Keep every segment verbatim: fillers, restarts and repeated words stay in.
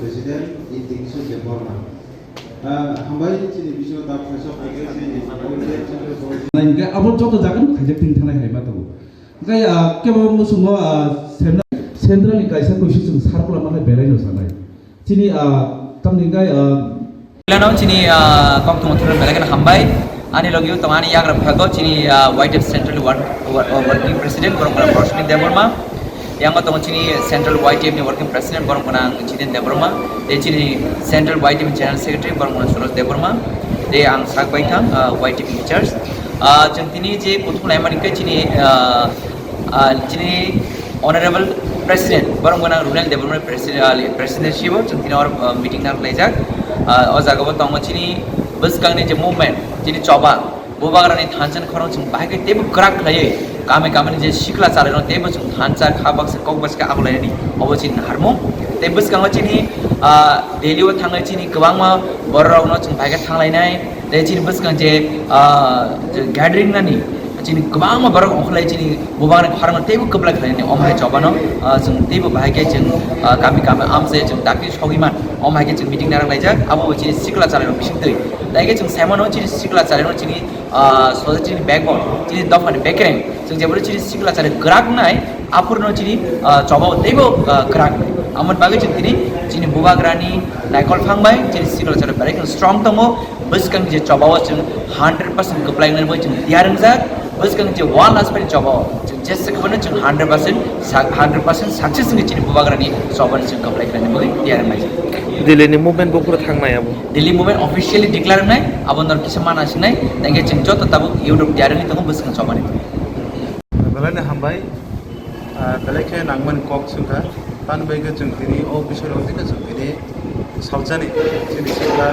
President Inti Kishore Debbarma. Ah, hambai chini bisingo tak khaisa khaisa chini Hingke abo joto jaga no khaijak tin thanai hai ma tongo. Hingke, ah, kebo musungo, ah, Central ni kaisa kuisu chwng circular manai belai no sanai. Chini, ah, tamni hingke, ah, Lano chini, ah, kok tongthor belai kheno hambai. Ani logio tongo ani yagra phago chini, ah, Y T F Central Work-, Work-, Working President borok Prashni Debbarma. Yango tongo chini Central Y T F ni Working President borok gwnang Jiten Debbarma, tei chini Central Y T F ni General Secretary borok gwnang Suraj Debbarma, tei ang sak bai thang, ah, Y T F in charge. Ah, chwng tini je kuthum laimani khe chini, ah, ah, chini Honorable President borok gwnang Runel Debbarma President, ah, President sibo chwng tini or, ah, meeting nang laijak. Ah, o jaga bo tongo chini bwskangni je movement, chini choba, Bubagrani thansa ni khorang chwng bahai khe teibo kwrak khlaiwi kami kami ni je sikla chalairok teibo chwng thansa kha baksa kok baksa khe ago lainani obo chini naharmung. Tei bwskango chini, ah, Delhi o thangnai chini kwbangma borok rokno chwng bahai khe thanglainai tei chini bwskang je, ah, je gathering nani chini kwbangma borok ongkholai chini Bubagrani khorang teibo kwplai khlainani omo hai chobano, ah, chwng teibo bahai khe chwng, ah, kami kami amse chwng dakti sogwi man omo hai khe chwng meeting narwk laijak abo bo chini sikla chalairok bising twi. Tei khe chwng sai mano chini sikla chalairok chini ah, society ni backbone, chini dopha ni bekereng, chwng jeboni chini sikla chari kwrak nai, aphuru no chini, ah, choba teibo, ah, kwrak nai. Amoni bagwi chwng tini chini Bubagrani naikol phang bai chini sikla chari belai kheno strong tongo, bwskang je choba o chwng hundred percent kwplai nai bai chwng tiyar wngjak, bwskang je one last bai choba o chwng jesa kwbangma chwng hundred percent sa-, hundred percent success wngwi chini Bubagrani choba ni chwng kwplai khlaina bagwi tiyar wngjak. Delhi ni movement bo phuru thangnai abo. Delhi movement officially declare wngnai, abo norok kisa mana sinai, tei khe chwng joto tabuk Europe diarwngni tongo bwskango chobani. Belai no hambai, ah, belai khe nangmani kok swngkha, tani bai khe chwng tini o bising rok tini chwng tini salsani chini sikla,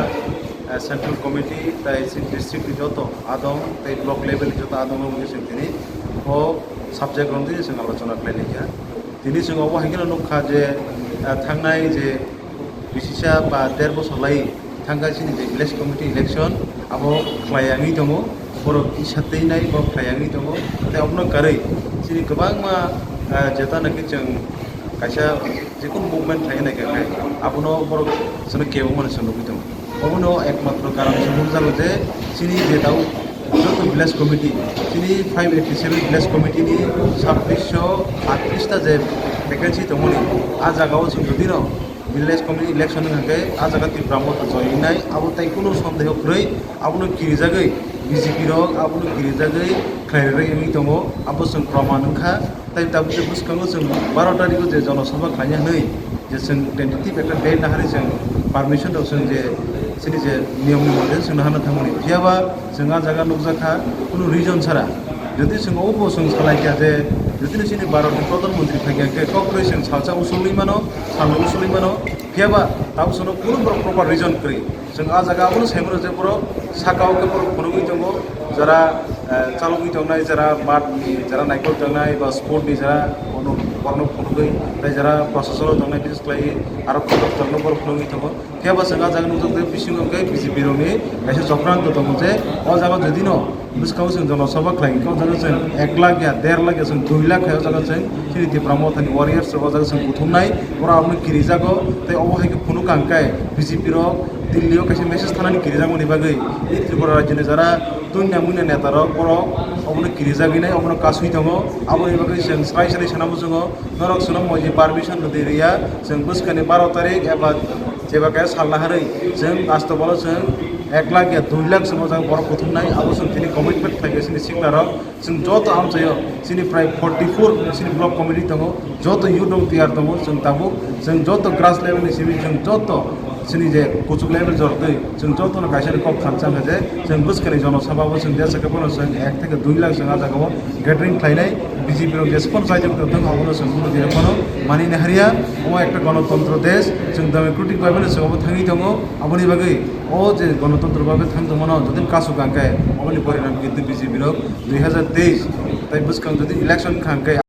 ah, central committee tei chini district ni joto adong tei block level ni joto adong rok chwng tini o subject rok tini chwng alochona khlai lai kha. Tini chwng obo hai kheno nukha je, ah, thangnai je bisisa ba der bosor lai thangkha chini je village committee election abo khlai yangwi tongo, borok isa twi nai borok khlai yangwi tongo, tei obono karwi chini kwbangma, ah, jeta naki chwng kaisa jekunu movement khlai nai kha khe abono borok chwngno kebo mani chwng nugwi tongo. Obono ekmatro karon se nukjago je chini je tau joto village committee, chini five eighty seven village committee ni sabbish sho attrish ta je vacancy tongmani, ah jagao chwng jodi no village committee election wngkha khe ah jaga Tipra Motha join wngnai, abo tei kunu sondeho kwrwi, abono kirijagwi B J P rok abono kirijagwi khlai rwgwi tongo, abo chwng proman wngkha. Tai tabuk je bwskango chwng baro tarikh o je jonosabha khlaina hwnwi je chwng tentative ekta date naharwi chwng permission rok chwng je chini je niyom ni mote chwng naharna thangmani. Phiya ba chwng ah jaga nukjakha kunu reason chara. Jodi chwng obo chwng salai kha je jodi no chini Bharat ni Pradhan Mantri phai kha khe kok kwrwi chwng salsa usulwi mano, salno usulwi mano. Phiya ba tabuk chwngno kunu borok proper reason kwrwi. Chwng ah jaga abono sai mano je borok saka o khe borok phunugwi tongo, jara, eh, chalogwi tongnai, jara math ni, jara naikol tongnai ba sport ni jara bono, borokno phunugwi, tei jara proshasano tongnai, bises khlai aro khoroktorno borok phunugwi tongo. Phiya ba chwng ah jaga nukjak tei bisingo hwnkhe B J P rokni kaisa chokranto tongo je o jaga jodi no bwskango chwng jonosabha khlai hwnkhe o jaga chwng ek lakh ya, der lakh ya, chwng dui lakh hai o jaga chwng chini Tipra Mothani warriors rok o jaga chwng kuthumnai, borok abono kirijago. Tei obo hai khe phunuk ang khe B J P rok Delhi o kaisa message thanani kirijakmani bagwi, tei Tripura rajyoni jara tuina muina neta rok borok obono kirijagwi nai, obono kasui tongo. Aboni bagwi chwng srai srai sana muchungo, norok chwngno moji permission rwdi rwya, chwng bwskani baro tarik eba jeba khe sal naharwi chwng last o bono chwng ek lakh ya dui lakh chwng o jaga borok kuthumnai, abo chwng tini commitment khlai kha chini sikla rok. Chwng joto amchaio chini prai forty four chini block committee tongo, joto youth rok tiyar tongo, chwng tabuk chwng joto grass level ni simi chwng joto chini je kuchuk level jortwi chwng jotono kaisa ni kok thansa hwnkha je chwng bwskani jonosabha bo chwng jesa khe bono chwng ek theke dui lakh chwng ah jagao gathering khlainai, B J P rok jesa phano chaijak tongthung abono chwng bono tini phano manina hariya. Omo ekta ganotontro desh, chwng democratic bhabe no chwng obo thangwi tongo, aboni bagwi o je ganotontro bhabe thang tongmano jotoni kasuk ang khe oboni porinam kintu B J P rok dui hazar teis tai bwskang jodi election wngkha hwnkhe